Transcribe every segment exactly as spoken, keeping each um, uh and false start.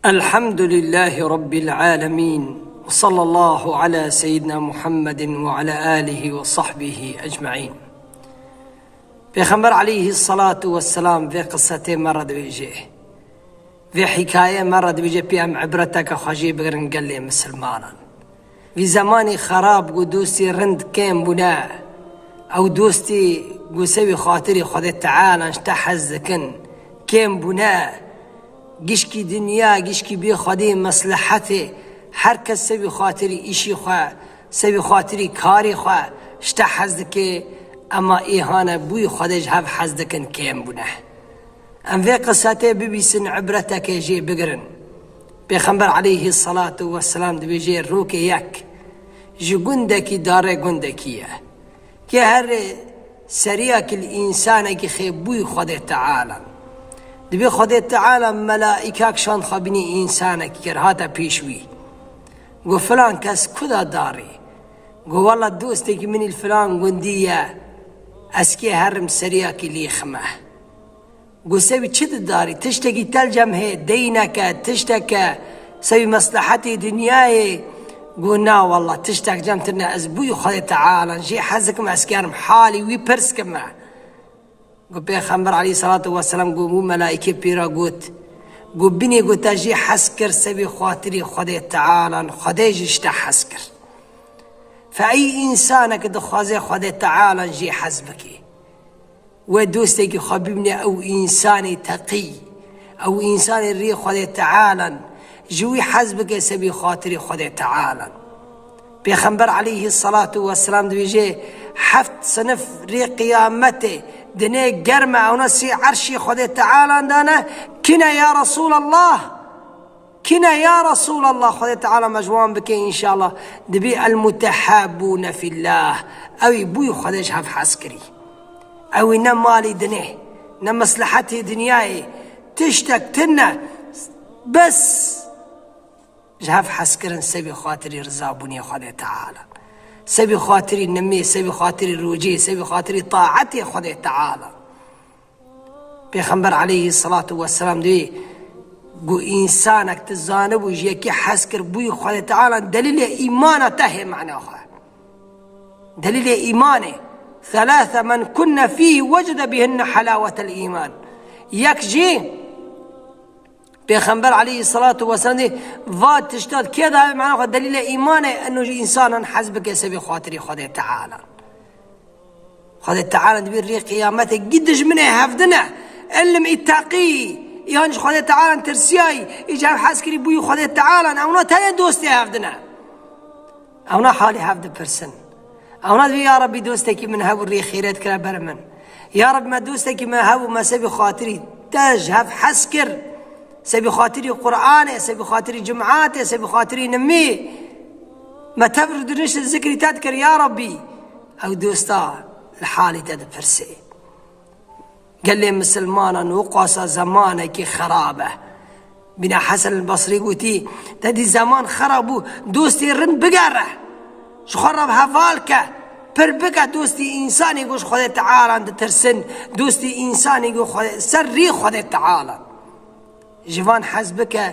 الحمد لله رب العالمين، وصلى الله على سيدنا محمد وعلى آله وصحبه أجمعين. Pêxember aleyhî salatu vesselam vê qissetê me re dibêje. Vê hîkayê me re dibêje, pê em ibreteke xwe jê bigirin gelê misilmanan. Vî zemanî xerab ku dostî rind kêm bûne. Ew dostî ku sebî xatirî Xwedê Teala ji te hez dikin, kêm bûne. Gişkî dinya, gişkî bê Xwedê meslehetê, her kes sebî xatirî îşî xwe, sebî xatirî karê xwe ji te hez dike, ema ê hane bûyî Xwedê ji hev hez dikin kêm bûne. Em vê qisetê bibîsin, ibreteke jê bigirin. Pêxember aleyhî salatu vesselam dibêje, rokê yek ji gundekî darê gundekî ye. Kê herê seriyakî li însanekî xê bûyî Xwedê Teala. Dibê Xwedê Teala melaîka kişand xwe bînî însanekî kir, hate pêş wî. Got, filan kes ku da darê? Got, wela dostekî min î li filan gundî ye, ez kê herim seriyakî lîxime. Got, sebî çi didarî? Tiştekî te li cem heye, deyneke, tişteke, sebî meslehetê dinyayê? Got, na wela, tiştek cem tune, ez bûyî Xwedê Teala jê hez dikim, ez kerim halî wî pirs kime. Got, Pêxember aleyhî salatu vesselam got, bû melaîkê pê re got, got, binê got te jê hez kir, sebî xatirî Xwedê Teala, Xwedê jî ji te hez kir. Fe ey însanek dixwaze Xwedê Teala jê hez bike. Wê dostekî xwe bibîne ew însanê teqî, ew însanê rê Xwedê Teala, ji wî hez bike sebî xatirê Xwedê Teala. Pêxember aleyhî salatu vesselam dibêje, heft sinif rê qiyametê dinê germe, ewna sê erşê Xwedê Teala dane, kine ya Resûlallah? Kine ya Resûlallah, Xwedê Teala me ji wan bike înşallah. Dibê el-mutehabbûne fîllah. Ew ê bûyî Xwedê ji hev hez kirî. Ew ê ne malî dinê, ne meslehetê dinyayê, tiştek tune, bes ji hev hez kirin sebî xatirî rizabûnê Xwedê Teala. Sebî xatirî nimê, sebî xatirî rojê, sebî xatirî taetê Xwedê Teala. Pêxember aleyhî salatu vesselam dibê, got, însanek tu zanibû ji yekê hez kir bûyî Xwedê Teala, delîlê îmana te hê mana xwe. Delîlê îmanê. Thelâthe men kunne fîhî wecede bihinne helâwetel îman. Yek jî Pêxember aleyhî salatu vesselam dê va tişta kê de hebe mana xwe delîlê îmanê, eno ji însanan hez bike sebî xatirî Xwedê Teala. Xwedê Teala dibî rê qiyametê gî dijminê hevdine. Ilm î teqî, yan ji Xwedê Teala tirsiyayî, î ji hev hez kirî bûyî Xwedê Teala, ewna tenê dostê hevdine. Ewna halî hev dipirsin. Ewna dibî, ya Rebbî, dostekî min hebû rê xêret kire ber min. Ya Rebbî, me dostekî me hebû, me sebî xatirî te ji hev hez kir. Sebî xatirî Qur'anê, sebî xatirî cimatê, sebî xatirî nimî. Me tev rûdinişt zikrî te dikir, ya Rebbî. Ew dosta li halî te dipirsê. Gelê misilmanan û qasa zemanekî xerab e. Bîna Hesen el Basrî gotî, te dî zeman xerab bû, dostê rind bigere. Ji xwe re heval ke, pir bike dostî însanê ku ji Xwedê Teala ditirsin, dostî însanê ku Xwedê, ser rê Xwedê Teala. Ji van hez bike,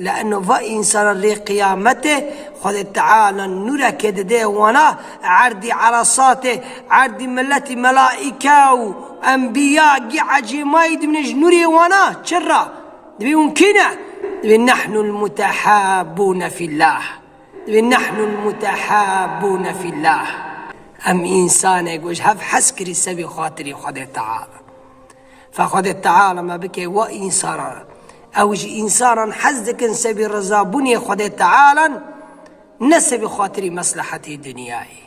li eno va însanan rê qiyametê, Xwedê Teala nûrekê dide wana, erdî erasatê, erdî miletî melaîke û enbiya gî ecêmayî dibîne ji nûrê wana. Çira? Dibê hûn kî ne? Dibê nehnul mutehabbûne fîllah. Dibê nehnul mutehabbûne fîllah. Em însanê ku ji hev hez kirî sebî xatirî Xwedê Teala. Fe Xwedê Teala me bike wa însanan. Ew ji însanan hez dikin sebî rizabûnê Xwedê Teala, ne sebî xatirî meslehetê dinyayê.